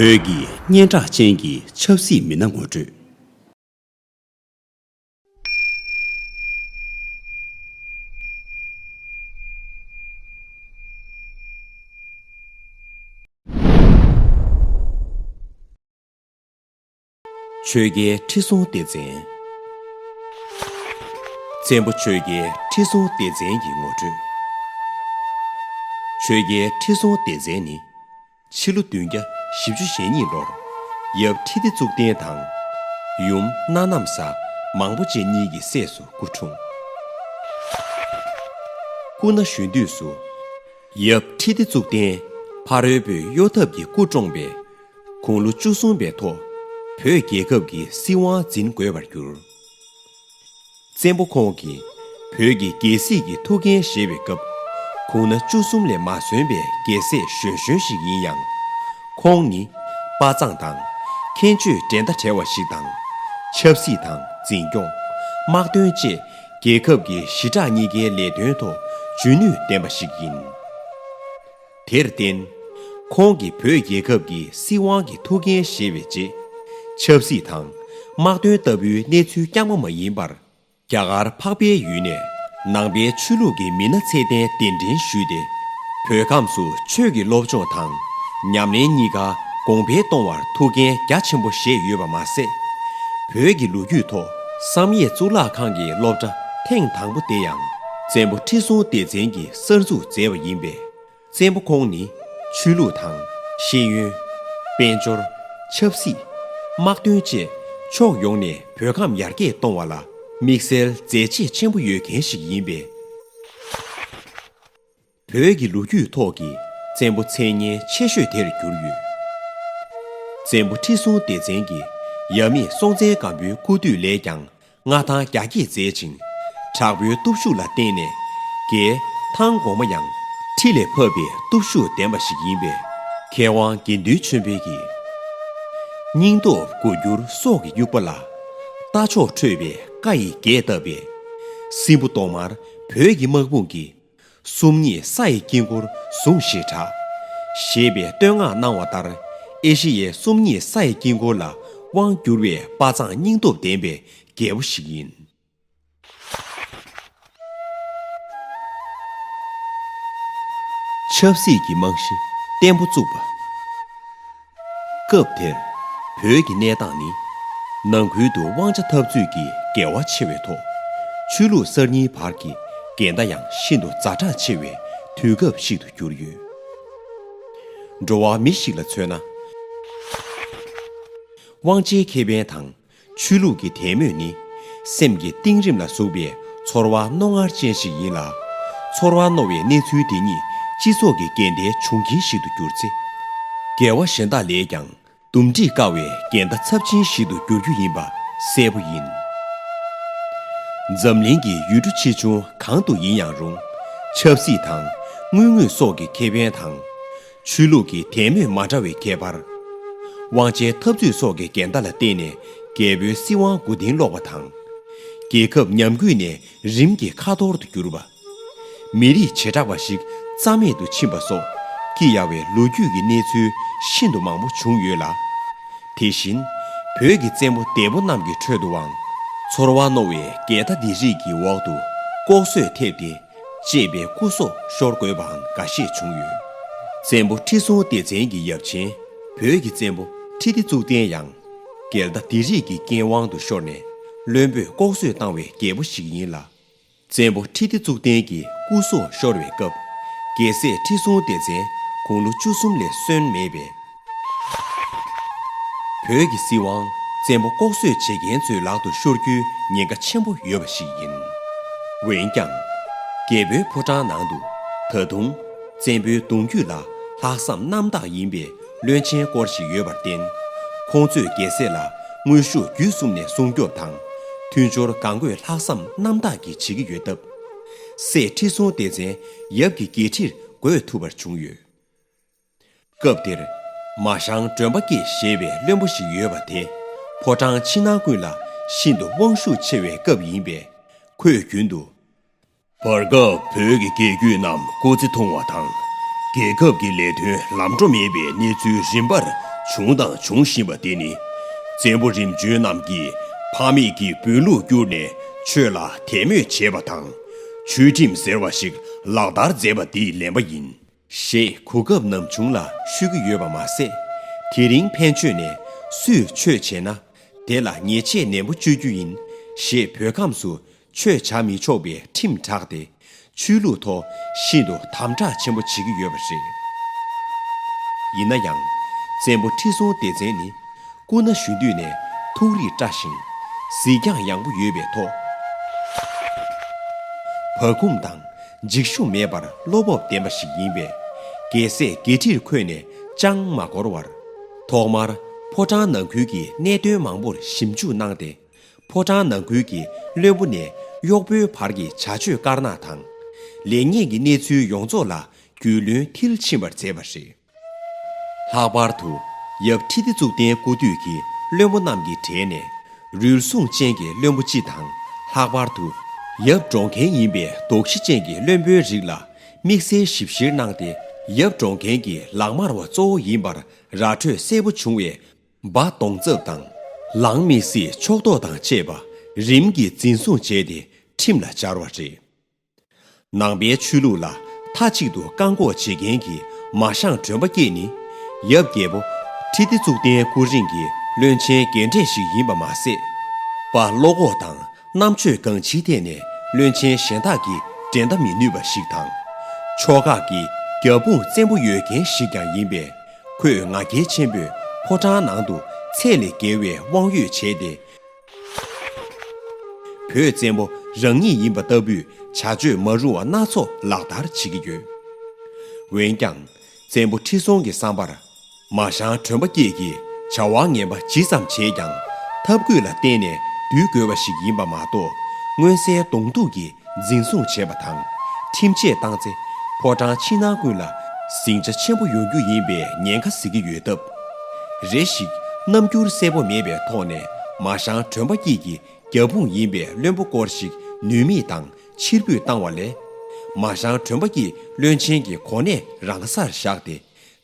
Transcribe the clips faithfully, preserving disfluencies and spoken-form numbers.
བོད་ཀྱི་སྙན་གྲགས་ཅན་གྱི་ཆབ་སྲིད་མི་སྣ་ངོ་སྤྲོད། ཆོས་རྒྱལ་ཁྲི་སྲོང་ལྡེ་བཙན། བཙན་པོ་ཆོས་རྒྱལ་ཁྲི་སྲོང་ལྡེ་བཙན་གྱི་ངོ་སྤྲོད། ཆོས་རྒྱལ་ཁྲི་སྲོང་ལྡེ་བཙན་ནི། ཕྱི་ལོ་བདུན་བརྒྱ་བཞི་བཅུ་ཞེ་གཉིས་ལོར་ཡབ་ཁྲི་ལྡེ་གཙུག་བརྟན་དང་། ཡུམ་སྣ་ནམ་བཟའ་མང་པོ་ཅན་གཉིས་ཀྱི་སྲས་སུ་སྐུ་འཁྲུངས། སྐུ་ན་གཞོན་དུས་སུ། ཡབ་ཁྲི་ལྡེ་གཙུག་བརྟན་ཕ་རོལ་པོས་གཡོ་ཐབས་ཀྱིས་སྐུ་བཀྲོངས་པས། དགུང་ལོ་བཅུ་གསུམ་པའི་ཐོག་བོད་རྒྱལ་ཁབ་ཀྱི་སྲིད་དབང་འཛིན་དགོས་པར་གྱུར། བཙན་པོ་ཁོང་གིས་བོད་ཀྱི་རྒྱལ་སྲིད་ཀྱི་ཐུགས་འགན་བཞེས་པའི་སྐབས། དགུང་ན་བཅུ་གསུམ་ལས་མ་སོན་པའི་རྒྱལ་སྲས་གཞོན་གཞོན་ཞིག་ཡིན་ཡང་། ཁོང་ནི་དཔའ་མཛངས་དང་། མཁྱེན་དཔྱོད་འགྲན་ཟླ་བྲལ་བ་ཞིག་དང་། ཆབ་སྲིད་དང་འཛིན་སྐྱོང་། དམག་དོན་བཅས་རྒྱལ་ཁབ་ཀྱི་ཞི་དྲག་གཉིས་ཀའི་ལས་དོན་ཐོག་འཇོན་ནུས་ལྡན་པ་ཞིག་ཡིན། དེར་བརྟེན། ཁོང་གིས་བོད་རྒྱལ་ཁབ་ཀྱི་སྲིད་དབང་གི་ཐུགས་འགན་བཞེས་པའི་རྗེས། ཆབ་སྲིད་དང་དམག་དོན་ལྟ་བུའི་གནས་ཚུལ་རྐྱང་པ་མ་ཡིན་པར། རྒྱ་གར་འཕགས་པའི་ཡུལ་ནས་ནང་པའི་ཆོས་ལུགས་ཀྱི་མི་སྣ་ཚད་ལྡན་གདན་འདྲེན་ཞུས་ཏེ། བོད་ཁམས་སུ་ཆོས་ཀྱི་སློབ་སྦྱོང་དང་ཉམས་ལེན་གཉིས་ཀ་གོང་འཕེལ་གཏོང་བར་ཐུགས་འགན་རྒྱ་ཆེན་པོ་བཞེས་ཡོད་པ་མ་ཟད། བོད་ཀྱི་ལོ་རྒྱུས་ཐོག་བསམ་ཡས་གཙུག་ལག་ཁང་གི་སློབ་གྲྭ་ཐེངས་དང་པོ་དེ་ཡང་བཙན་པོ་ཁྲི་སྲོང་ལྡེ་བཙན་གྱིས་གསར་འཛུགས་མཛད་པ་ཡིན་པས། བཙན་པོ་ཁོང་ནི་ཆོས་ལུགས་དང་ཤེས་ཡོན། དཔལ་འབྱོར། ཆབ་སྲིད། དམག་དོན་བཅས་ཕྱོགས་ཡོངས་ནས་བོད་ཁམས་ཡར་རྒྱས་གཏོང་བ་ལ་དམིགས་བསལ་མཛད་རྗེས་ཆེན་པོ་ཡོད་མཁན་ཞིག་ཡིན་པས། བོད་ཀྱི་ལོ་རྒྱུས་ཐོག་གི་བཙན་པོ་མཚན་སྙན་ཆེ་ཤོས་དེར་གྱུར་ཡོད། བཙན་པོ་ཁྲི་སྲོང་ལྡེ་བཙན་གྱི་ཡབ་མེས་སྲོང་བཙན་སྒམ་པོའི་སྐུ་དུས་ལས་ཀྱང་མངའ་ཐང་རྒྱ་སྐྱེད་མཛད་ཅིང་། དྲག་པོའི་སྟོབས་ཤུགས་ལ་བརྟེན་ནས་རྒྱའི་ཐང་གོང་མ་ཡང་ཁྲི་ལས་ཕབ་པའི་སྟོབས་ཤུགས་ལྡན་པ་ཞིག་ཡིན་པས། མཁས་དབང་དགེ་འདུན་ཆོས་འཕེལ་གྱིས། སྙིང་སྟོབས་དགུ་འགྱུར་སྲོག་གི་དབྱུག་པ་ལ། རྟ་མཆོག་ཁྲོས་པའི་བཀའ་ཡི་རྒྱས་བཏབ་པས། སྲིན་པོ་གདོང་དམར་བོད་ཀྱི་དམག་དཔུང་གིས། སུམ་གཉིས་ས་ཡི་དཀྱིལ་འཁོར་ཟུངས་ཤིག་དྲག་ཞེས་པའི་བསྟོད་བསྔགས་གནང་བ་ལྟར། ཨེ་ཤི་ཡའི་སུམ་གཉིས་ས་ཡི་དཀྱིལ་འཁོར་ལ་དབང་བསྒྱུར་བའི་དཔའ་མཛངས་སྙིང་སྟོབས་ལྡན་པའི་རྒྱལ་པོ་ཞིག་ཡིན། ཆབ་སྲིད་ཀྱི་རྨང་གཞི་བརྟན་པོ་བཙུགས་པ། སྐབས་དེར་བོད་ཀྱི་གནས་སྟངས་ནི། ནང་ཁུལ་དུ་དབང་ཆ་འཐབ་རྩོད་ཀྱི་འགལ་བ་ཆེ་བའི་ཐོག་ཆོས་ལུགས་གསར་རྙིང་བར་གྱི་འགལ་ཟླ་ཡང་ཤིན་ཏུ་ཛ་དྲག་ཆེ་བའི་དུས་སྐབས་ཤིག་ཏུ་གྱུར་ཡོད། འགྲོ་བ་མི་ཞིག་ལ་མཚོན་ན། དབང་ཆའི་ཁེ་ཕན་དང་། ཆོས་ལུགས་ཀྱི་དད་མོས་ནི། སེམས་ཀྱི་གཏིང་རིམ་ལ་ཟུག་པའི་ཚོར་བ་རྣོ་ངར་ཅན་ཞིག་ཡིན་ལ། ཚོར་བ་རྣོ་བའི་གནས་ཚུལ་དེ་ཉིད་སྤྱི་ཚོགས་ཀྱི་འགལ་ཟླའི་འབྱུང་རྐྱེན་ཞིག་ཏུ་གྱུར་ཚེ། འགལ་བ་གཞན་དག་ལས་ཀྱང་འདུམ་འགྲིག་དཀའ་བའི་འགལ་ཟླ་ཚབས་ཆེན་ཞིག་ཏུ་འགྱུར་རྒྱུ་ཡིན་པ་གསལ་པོ་ཡིན། འཛམ་གླིང་གི་ཡུལ་གྲུ་ཆེ་ཆུང་གང་དུ་ཡིན་ཡང་རུང་། ཆབ་སྲིད་དང་དངུལ་དངོས་སོགས་ཀྱི་ཁེ་ཕན་དང་། ཆོས་ལུགས་ཀྱི་དད་མོས་མ་འདྲ་བའི་ཁྱད་པར། དབང་ཆའི་འཐབ་རྩོད་སོགས་ཀྱི་འགལ་ཟླ་ལ་བརྟེན་ནས་རྒྱལ་པོའི་སྲིད་དབང་མགོ་རྟིང་སློག་པ་དང་། རྒྱལ་ཁབ་ཉམས་རྒུད་ནས་རིམ་གྱིས་ཁ་འཐོར་དུ་གྱུར་པ། མི་རིགས་བྱེ་བྲག་པ་ཞིག་རྩ་མེད་དུ་ཕྱིན་པ་སོགས་སྐྱི་གཡའ་བའི་ལོ་རྒྱུས་ཀྱི་གནས་ཚུལ་ཤིན་ཏུ་མང་པོ་བྱུང་ཡོད་ལ། དེ་བཞིན་བོད་ཀྱི་བཙན་པོ་འདས་པོ་རྣམས་ཀྱི་ཁྲོད་དུའང་ཚོར་བ་རྣོ་བའི་འགལ་ཟླ་འདི་རིགས་ཀྱི་འོག་ཏུ་ལྐོག་གསོད་ཐེབས་ཏེ། གཅེས་པའི་སྐུ་སྲོག་ཤོར་དགོས་པའང་འགའ་ཤས་བྱུང་ཡོད། བཙན་པོ་ཁྲི་སྲོང་ལྡེ་བཙན་གྱི་ཡབ་ཆེན་བོད་ཀྱི་བཙན་པོ་ཁྲི་ལྡེ་གཙུག་བརྟན་ཡང་འགལ་ཟླ་འདི་རིགས་ཀྱི་རྐྱེན་དབང་དུ་ཤོར་ནས་བློན་པོས་ལྐོག་གསོད་བཏང་བའི་རྒྱལ་པོ་ཞིག་ཡིན་ལ། བཙན་པོ་ཁྲི་ལྡེ་གཙུག་བརྟན་གྱི་སྐུ་སྲོག་ཤོར་བའི་སྐབས། རྒྱལ་སྲས་ཁྲི་སྲོང་ལྡེ་བཙན་དགུང་ལོ་བཅུ་གསུམ་ལས་སོན་མེད་པས། བོད་ཀྱི་སྲིད་དབང་བཙན་པོ་ལྐོག་གསོད་བྱེད་མཁན་ཚོའི་ལག་ཏུ་ཤོར་རྒྱུའི་ཉེན་ཁ་ཆེན་པོ་ཡོད་པ་ཞིག་ཡིན། འོན་ཀྱང་། རྒྱལ་པོའི་ཕོ་བྲང་ནང་དུ་ད་དུང་བཙན་པོའི་གདུང་རྒྱུད་ལ་ལྷག་བསམ་རྣམ་དག་ཡིན་པའི་བློན་ཆེན་སྐོར་ཞིག་ཡོད་པར་བརྟེན། ཁོང་ཚོས་རྒྱལ་སྲས་ལ་དངོས་ཤུགས་བརྒྱུད་གསུམ་ནས་སྲུང་སྐྱོབ་དང་། མཐུན་སྦྱོར་གང་དགོས་ལྷག་བསམ་རྣམ་དག་གིས་བྱེད་ཀྱི་ཡོད་སྟབས། སྲས་ཁྲི་སྲོང་ལྡེ་བཙན་ཡབ་ཀྱི་འགན་འཁྲིར་འགོད་ཐུབ་པར་བྱུང་ཡོད། སྐབས་དེར། མ་ཞང་སྒྲོན་པ་སྐྱེས་ཞེས་པའི་བློན་པོ་ཞིག་ཡོད་པ་དེ། ཕོ་བྲང་ཕྱི་ནང་ཀུན་ལ་ཤིན་ཏུ་དབང་ཤུགས་ཆེ་བའི་སྐབས་ཡིན་པས། ཁོས་རྒྱུན་དུ། བར་སྐབས་བོད་ཀྱི་རྒྱལ་རྒྱུད་རྣམས་སྐུ་ཚེ་ཐུང་བ་དང་། རྒྱལ་ཁབ་ཀྱི་ལས་དོན་ལམ་འགྲོ་མེད་པའི་གནས་ཚུལ་རིམ་པར་ བྱུང་དང་འབྱུང་བཞིན་པ་དེ་ནི། བཙན་པོ་རིམ་བྱོན་རྣམས་ཀྱིས་ཕ་མེས་ཀྱི་དཔོན་ལུགས་བསྐྱུར་ནས་ཆོས་ལ་དད་མོས་བྱས་པ་དང་། ཆོས་ཁྲིམས་ཟེར་བ་ཞིག་ལག་བསྟར་མཛད་པ་འདིས་ལན་པ་ཡིན། ཞེས་གོ་སྐབས་ནམ་བྱུང་ལ་ཤོད་ཀྱི་ཡོད་པ་མ་ཟད། དེ་རིང་ཕན་ཆོད་ནས་སུས་ཆོས་བྱས་ན་དེ་ལ་ཉེས་ཆད་ནན་པོ་གཅོད་རྒྱུ་ཡིན་ཞེས་བོད་ཁམས་སུ་ཆོས་བྱ་མི་ཆོག་པའི་ཁྲིམས་བསྒྲགས་ཏེ། ཆོས་ལུགས་ཐོག་ཤིན་ཏུ་དམ་དྲག་ཆེན་པོ་བྱེད་ཀྱི་ཡོད་པ་རེད། ཡིན་ན་ཡང་། བཙན་པོ་ཁྲི་སྲོང་ལྡེ་བཙན་ནི་སྐུ་ན་གཞོན་དུས་ནས་ཐུགས་རིག་བཀྲ་ཞིང་གཟིགས་རྒྱང་ཡངས་པོ་ཡོད་པའི་ཐོག་བག་འཁུམས་དང་འཇིགས་ཞུམ་མེད་པར་བློ་སྤོབས་ལྡན་པ་ཞིག་ཡིན་པས། རྒྱལ་སྲས་དགེ་ཁྲིར་འཁོད་ནས་ཅང་མ་འགོར་བར། ཐོག་མར་ཕོ་བྲང་ནང་ཁུལ་གྱི་གནད་དོན་མང་པོར་ཞིབ་འཇུག་གནང་སྟེ། ཕོ་བྲང་ནང་ཁུལ་གྱི་བློན་པོ་ནས་གཡོག་པོའི་བར་གྱི་བྱ་སྤྱོད་དཀར་ནག་དང་། ལེགས་ཉེས་ཀྱི་གནས་ཚུལ་ཡོངས་རྫོགས་ལ་རྒྱུས་ལོན་མཐིལ་ཕྱིན་པར་མཛད་པ་རེད། ལྷག་པར་དུ། ཡབ་ཁྲི་ལྡེ་གཙུག་བརྟན་སྐུ་དུས་ཀྱི་བློན་པོ་རྣམས་ཀྱི་གྲས་ནས། རུལ་སུངས་ཅན་གྱི་བློན་པོ་སྤྱི་དང་། ལྷག་པར་དུ། ཡབ་འགྲོ་མཁན་ཡིན་པའི་དོགས་གཞི་ཅན་གྱི་བློན་པོའི་རིགས་ལ་དམིགས་བསལ་ཞིབ་བཤེར་གནང་སྟེ། ཡབ་འགྲོ་མཁན་གྱི་ལག་དམར་བ་གཙོ་བོ་ཡིན་པར་ར་འཕྲོད་གསལ་པོ་བྱུང་བའི། འབའ་གདོང་ཚབ་དང་། ལང་མི་སྲིད་ཕྱོགས་གཏོགས་དང་བཅས་པ་རིམ་གྱིས་འཛིན་བཟུང་བྱས་ཏེ་ཁྲིམས་ལ་སྦྱར་བ་རེད། ནང་པའི་ཆོས་ལུགས་ལ་མཐའ་གཅིག་ཏུ་བཀག་འགོག་བྱེད་མཁན་གྱི་མ་ཞང་སྒྲོན་པ་སྐྱིད་ནི། ཡབ་རྒྱལ་པོ་ཁྲི་ལྡེ་གཙུག་བརྟན་སྐུ་རིང་གི་བློན་ཆེན་རྒན་གྲས་ཤིག་ཡིན་པ་མ་ཟད། དཔའ་བློ་ཁོག་དང་རྣམ་དཔྱོད་གང་ཅིའི་ཐད་ནས་བློན་ཆེན་གཞན་དག་གིས་འགྲན་ཟླ་མི་ནུས་པ་ཞིག་དང་། ཕྱོགས་ཁག་གི་རྒྱབ་དཔུང་བཙན་པོ་ཡོད་མཁན་ཞིག་ཀྱང་ཡིན་པས། ཁོས་ང་རྒྱལ་ཆེན་པོས་ཕོ་བྲང་ནང་དུ་ཚད་ལས་བརྒལ་བའི་དབང་ཡོད་བྱས་ཏེ། བོད་བཙན་པོ་རང་ཉིད་ཡིན་པ་ལྟ་བུའི་བྱ་སྤྱོད་མ་རུང་བ་སྣ་ཚོགས་ལག་བསྟར་བྱེད་ཀྱི་ཡོད། འོན་ཀྱང་། བཙན་པོ་ཁྲི་སྲོང་གི་བསམ་པར། མ་ཞང་སྒྲོན་པ་སྐྱིད་ཀྱིས་བྱ་བ་ངན་པ་ཇི་ཙམ་བྱས་ཀྱང་། ཐབས་བཀོད་ལ་བརྟེན་ནས་འདུལ་དགོས་པ་ཞིག་ཡིན་པ་མ་གཏོགས། མངོན་གསལ་གདོང་ཐུག་གིས་འཛིན་བཟུང་བྱས་པ་དང་། ཁྲིམས་ཆད་བཏང་ཚེ། ཕོ་བྲང་ཕྱི་ནང་ཀུན་ལ་ཟིང་ཆ་ཆེན་པོ་ཡོང་རྒྱུ་ཡིན་པའི་ཉེན་ཁ་གཟིགས་ཀྱི་ཡོད་སྟབས། རེ་ཞིག་རྣམ་འགྱུར་གསལ་པོ་མེད་པའི་ཐོག་ནས། མ་ཞང་སྒྲོན་པ་སྐྱིད་ཀྱི་རྒྱབ་དཔུང་ཡིན་པའི་བློན་པོ་སྐོར་ཞིག་ནུས་མེད་དང་ཕྱིར་འབུད་བཏང་བ་ལས། མ་ཞང་སྒྲོན་པ་སྐྱིད་བློན་ཆེན་གྱི་གོ་གནས་རང་སར་བཞག་སྟེ།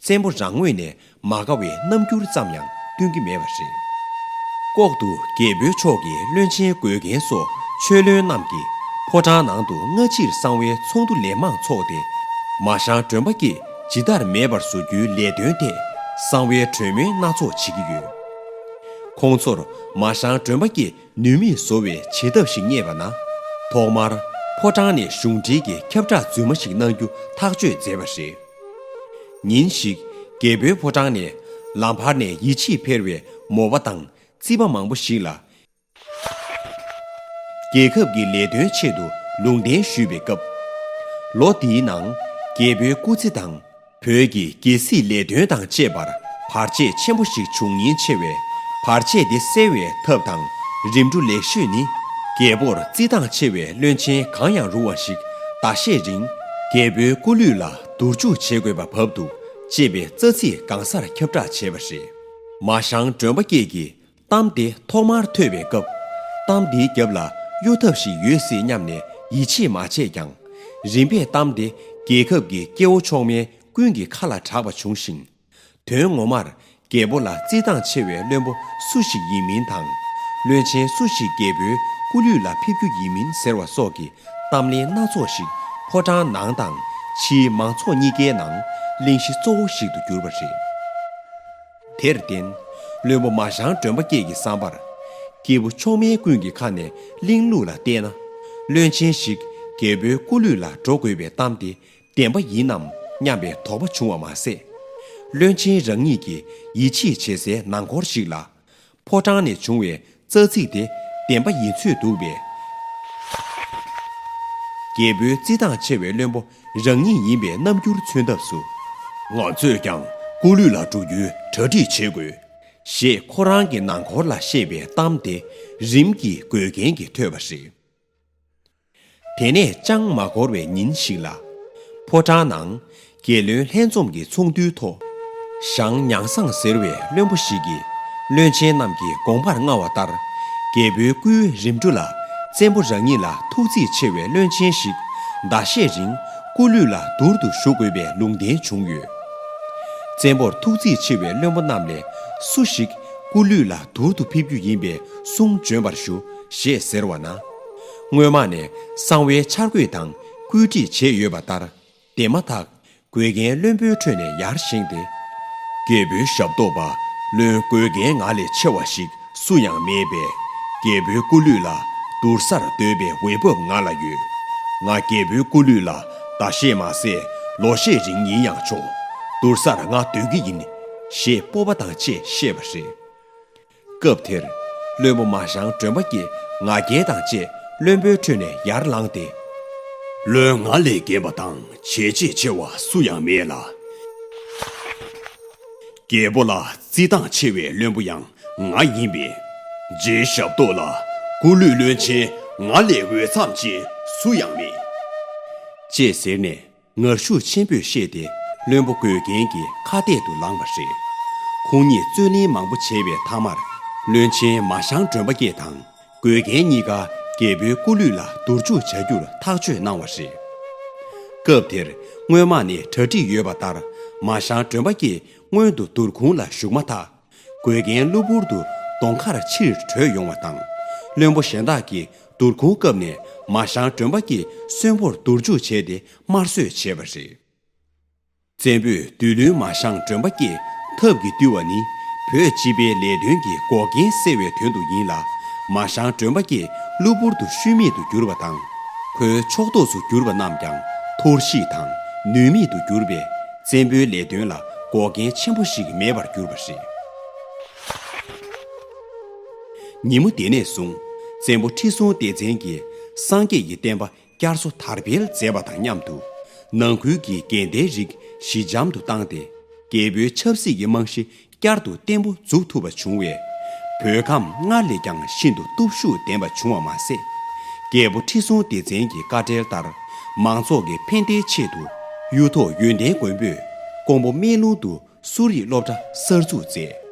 བཙན་པོ་རང་ངོས་ནས་མ་དགའ་བའི་རྣམ་འགྱུར་ཙམ་ཡང་སྟོན་གྱི་མེད་པ་རེད། ལྐོག་ཏུ་རྒྱལ་པོའི་ཕྱོགས་ཀྱི་བློན་ཆེན་དགོས་མཁན་སོགས་ཆོས་བློན་རྣམས་ཀྱིས་ཕོ་བྲང་ནང་དུ་སྔ་ཕྱིར་གསང་བའི་ཚོགས་འདུ་ལན་མང་འཚོགས་ཏེ། མ་ཞང་སྒྲོན་པ་སྐྱིད་ཇི་ལྟར་མེད་པར་བཟོ་རྒྱུའི་ལས་དོན་ཐད་གསང་བའི་གྲོས་མོལ་སྣ་ཚོགས་བྱེད་ཀྱི་ཡོད། ཁོང་ཚོར་མ་ཞང་སྒྲོན་པ་སྐྱིད་ནུས་མེད་བཟོ་བའི་བྱེད་ཐབས་ཤིག་རྙེད་པ་ན། ཐོག་མར་ཕོ་བྲང་ནས་གཞུང་འབྲེལ་གྱི་ཁྱབ་བསྒྲགས་རྫུན་མ་ཞིག་གནང་རྒྱུ་ཐག་གཅོད་མཛད་པ་རེད། ཉིན་ཞིག་རྒྱལ་པོའི་ཕོ་བྲང་ནས་ལམ་བར་ནས་ཡིད་ཆེས་འཕེར་བའི་མོ་པ་དང་རྩིས་པ་མང་པོ་ཞིག་ལ། རྒྱལ་ཁབ་ཀྱི་ལས་དོན་ཆེད་དུ་ལུང་བསྟན་ཞུས་པའི་སྐབས། ལོ་འདིའི་ནང་རྒྱལ་པོའི་སྐུ་ཚེ་དང་། བོད་ཀྱི་རྒྱལ་སྲིད་ལས་དོན་དང་བཅས་པར་བར་ཆད་ཆེན་པོ་ཞིག་འབྱུང་ཉེན་ཆེ་བས། བར་ཆད་དེ་སེལ་བའི་ཐབས་དང་རིམ་གྲོ་ལེགས་ཤོས་ནི། རྒྱལ་པོར་བརྩི་མཐོང་ཆེ་བའི་བློན་ཆེན་གང་ཡང་རུང་བ་ཞིག་ཟླ་ཤས་རིང་རྒྱལ་པོའི་སྐུ་ལུས་ལ་བསྡུར་འཇུག་བྱེད་དགོས་པ་བབ་འདུག་ཅེས་པའི་རྩ་ཚིག་གང་སར་ཁྱབ་བསྒྲགས་བྱས་པ་རེད། མ་ཞང་སྒྲོན་པ་སྐྱིད་ཀྱིས་གཏམ་དེ་ཐོག་མར་ཐོས་པའི་སྐབས། གཏམ་དེའི་རྒྱབ་ལ་གཡོ་ཐབས་ཤིག་ཡོད་སྲིད་སྙམ་ནས་ཡིད་ཆེས་མ་བྱས་ཀྱང་། རིམ་པས་གཏམ་དེ་རྒྱལ་ཁབ་ཀྱི་སྐྱེ་བོ་མཆོག་དམན་ཀུན་གྱི་ཁ་ལ་གྲགས་པ་བྱུང་ཞིང་། དོན་ངོ་མར་རྒྱལ་པོ་ལ་བརྩི་མཐོང་ཆེ་བའི་བློན་པོ་སུ་ཞིག་ཡིན་མིན་དང་། བློན་ཆེན་སུ་ཞིག་རྒྱལ་པོའི་སྐུ་ལུས་ལ་ཕེབས་རྒྱུ་ཡིན་མིན་ཟེར་བ་སོགས་ཀྱི་གཏམ་གླེང་སྣ་ཚོགས་ཤིག་ཕོ་བྲང་ནང་དང་ཕྱིའི་མང་ཚོགས་གཉིས་ཀའི་ནང་གླེང་གཞི་གཙོ་བོ་ཞིག་ཏུ་གྱུར་པ་རེད། དེར་བརྟེན། བློན་པོ་མ་ཞང་སྒྲོན་པ་སྐྱིད་ཀྱི་བསམ་པར། སྐྱེས་བུ་མཆོག་དམན་ཀུན་གྱི་ཁ་ནས་གླེང་ལུགས་ལ་བལྟས་ན། བློན་ཆེན་ཞིག་རྒྱལ་པོའི་སྐུ་ལུས་ལ་འགྲོ་དགོས་པའི་གཏམ་དེ། བདེན་པ་ཡིན་ནམ་སྙམ་པའི་དོགས་པ་བྱུང་བ་མ་ཟད། བློན་ཆེན་རང་ཉིད་ཀྱིས་ཡིད་ཆེས་བྱེད་སའི་ནང་འཁོར་ཞིག་ལ། ཕོ་བྲང་ནས་བྱུང་བའི་རྩ་ཚིག་དེ་བདེན་པ་ཡིན་ཚོད་འདུག་པས། རྒྱལ་པོའི་བརྩི་མཐོང་ཆེ་བའི་བློན་པོ་རང་ཉིད་ཡིན་པའི་རྣམ་འགྱུར་མཚོན་ཐབས་སུ། ང་ཚོས་ཀྱང་སྐུ་ལུས་ལ་འགྲོ་རྒྱུའི་གྲ་སྒྲིག་བྱེད་དགོས། ཞེས་ཁོ་རང་གི་ནང་འཁོར་ལ་བཤད་པའི་གཏམ་དེ་རིམ་གྱིས་དགོས་གལ་གྱིས་ཐོས་པ་རེད། དེ་ནས་ཅང་མ་འགོར་བའི་ཉིན་ཞིག་ལ། ཕོ་བྲང་ནང་རྒྱལ་བློན་ལྷན་འཛོམས་ཀྱི་ཚོགས་འདུའི་ཐོག་ཞང་ཉང་བཟང་ཟེར་བའི་བློན་པོ་ཞིག་གིས་བློན་ཆེན་རྣམས་ཀྱི་དགོངས་པར་མངའ་བ་ལྟར། རྒྱལ་པོའི་སྐུའི་རིམ་གྲོ་ལ་བཙན་པོ་རང་ཉིད་ལ་ཐུགས་རྩིས་ཆེ་བའི་བློན་ཆེན་ཞིག་ཟླ་ཤས་རིང་སྐུ་ལུས་ལ་བསྡུར་དུ་བཞུགས་དགོས་པའི་ལུང་བསྟན་བྱུང་ཡོད། བཙན་པོར་ཐུགས་རྩིས་ཆེ་བའི་བློན་པོ་རྣམས་ལས་ སུ་ཞིག་སྐུ་ལུས་ལ་དུར་དུ་ཕེབས་རྒྱུ་ཡིན་པས་གསུང་བྱོན་པར་ཞུ། ཞེས་ཟེར་བ་ན། སྔོན་མ་ནས་གསང་བའི་འཆར་འགོད་དང་བཀོད་སྒྲིག་བྱས་ཡོད་པ་ལྟར། དེ་མ་ཐག་འགོས་རྒན་བློན་པོའི་ཁྲོད་ནས་ཡར་བཞེངས་ཏེ། རྒྱལ་པོའི་ཞབས་ཏོག་པ་བློན་འགོས་རྒན་ང་ལས་ཆེ་བ་ཞིག་སུ་ཡང་མེད་པས། རྒྱལ་པོའི་སྐུ་ལུས་ལ་དུར་སར་སྡོད་པའི་འོས་བབ་ང་ལ་ཡོད། ང་རྒྱལ་པོའི་སྐུ་ལུས་ལ་ཟླ་ཤས་མ་ཟད་ལོ་ཤས་རིང་ཡིན་ཡང་ཆོག། དུར་སར་ང་སྡོད་ཀྱི་ཡིན། ཞེས་སྤོབས་པ་དང་བཅས་བཤད་པ་རེད། སྐབས་དེར། བློན་པོ་མ་ཞང་སྒྲོན་པ་སྐྱེས་ང་རྒྱལ་དང་བཅས་བློན་པོའི་ཁྲོད་ནས་ཡར་ལངས་ཏེ། བློན་ང་ལས་རྒན་པ་དང་བྱས་རྗེས་ཆེ་བ་སུ་ཡང་མེད་ལ། རྒྱལ་པོ་ལ་བརྩི་མཐོང་ཆེ་བའི་བློན་པོ་ཡང་ང་ཡིན་པས། རྗེའི་ཞབས་ཏོག་ལ་སྐུ་ལུས་བློན་ཆེན་ང་ལས་འོས་འཚམ་ཅན་སུ་ཡང་མེད། ཅེས་ཟེར་ནས། ངར་ཤུགས་ཆེན་པོས་བཤད་དེ་བློན་པོ་འགོས་རྒན་གྱི་ཁ་གཏད་དུ་ལངས་པ་རེད། ཁོང་གཉིས་རྩོད་གླེང་མང་པོ་བྱས་པའི་མཐའ་མར། བློན་ཆེན་མ་ཞང་སྒྲོན་པ་སྐྱེས་དང་འགོས་རྒན་གཉིས་ཀ་རྒྱལ་པོའི་སྐུ་ལུས་ལ་དུར་འཇུག་བྱ་རྒྱུར་ཐག་གཅོད་གནང་བ་རེད། སྐབས་དེར་སྔོན་མ་ནས་གྲ་སྒྲིག་ཡོད་པ་ལྟར། མ་ཞང་སྒྲོན་པ་སྐྱེས་སྔོན་དུ་དུར་ཁུང་ལ་བཞུགས་མ་ཐག་འགོས་རྒན་གློ་བུར་དུ་གདོང་ཁར་ཕྱིར་བྲོས་ཡོང་བ་དང་། བློན་པོ་གཞན་དག་གིས་དུར་ཁུང་བཀབ་ནས་མ་ཞང་སྒྲོན་པ་སྐྱེས་གསོན་པོར་དུར་འཇུག་བྱས་ཏེ་དམར་གསོད་བྱས་པ་རེད། བཙན་པོས་བདུད་བློན་མ་ཞང་སྒྲོན་པ་སྐྱེས་ཐབས་ཀྱིས་བཏུལ་བ་ནི། བོད་སྤྱི་པའི་ལས་དོན་གྱི་འགོག་རྐྱེན་སེལ་བའི་དོན་དུ་ཡིན་ལ། མ་ཞང་སྒྲོན་པ་སྐྱེས་གློ་བུར་དུ་ཤུལ་མེད་དུ་གྱུར་བ་དང་། ཁོའི་ཕྱོགས་གཏོགས་སུ་གྱུར་པ་རྣམས་ཀྱང་ཐོར་ཞིག་དང་ནུས་མེད་དུ་གྱུར་པས། བཙན་པོའི་ལས་དོན་ལ་འགོག་རྐྱེན་ཆེན་པོ་ཞིག་མེད་པར་གྱུར་པ་རེད། ཉིན་མོ་དེ་ནས་བཟུང་བཙན་པོ་ཁྲི་སྲོང་ལྡེ་བཙན་གྱིས་སངས་རྒྱས་ཀྱི་བསྟན་པ་བསྐྱར་གསོ་དར་སྤེལ་མཛད་པ་དང་མཉམ་དུ། ནང་ཁུལ་གྱི་འགལ་ཟླའི་རིགས་ཞི་འཇམ་དུ་བཏང་སྟེ། རྒྱལ་པོའི་ཆབ་སྲིད་ཀྱི་རྨང་གཞི་བསྐྱར་དུ་བརྟན་པོ་འཛུགས་ཐུབ་པ་བྱུང་བས། བོད་ཁམས་སྔར་ལས་ཀྱང་ཤིན་ཏུ་སྟོབས་ཤུགས་ལྡན་པ་བྱུང་བ་མ་ཟད། རྒྱལ་པོ་ཁྲི་སྲོང་ལྡེ་བཙན་གྱི་བཀའ་འབྲེལ་ལྟར། མང་ཚོགས་ཀྱི་ཕན་བདེའི་ཆེད་དུ་གཡུ་ཐོག་ཡོན་ཏན་མགོན་པོས་ཀོང་པོ་སྨན་ལུང་དུ་གསོ་རིག་སློབ་གྲྭ་གསར་འཛུགས་མཛད།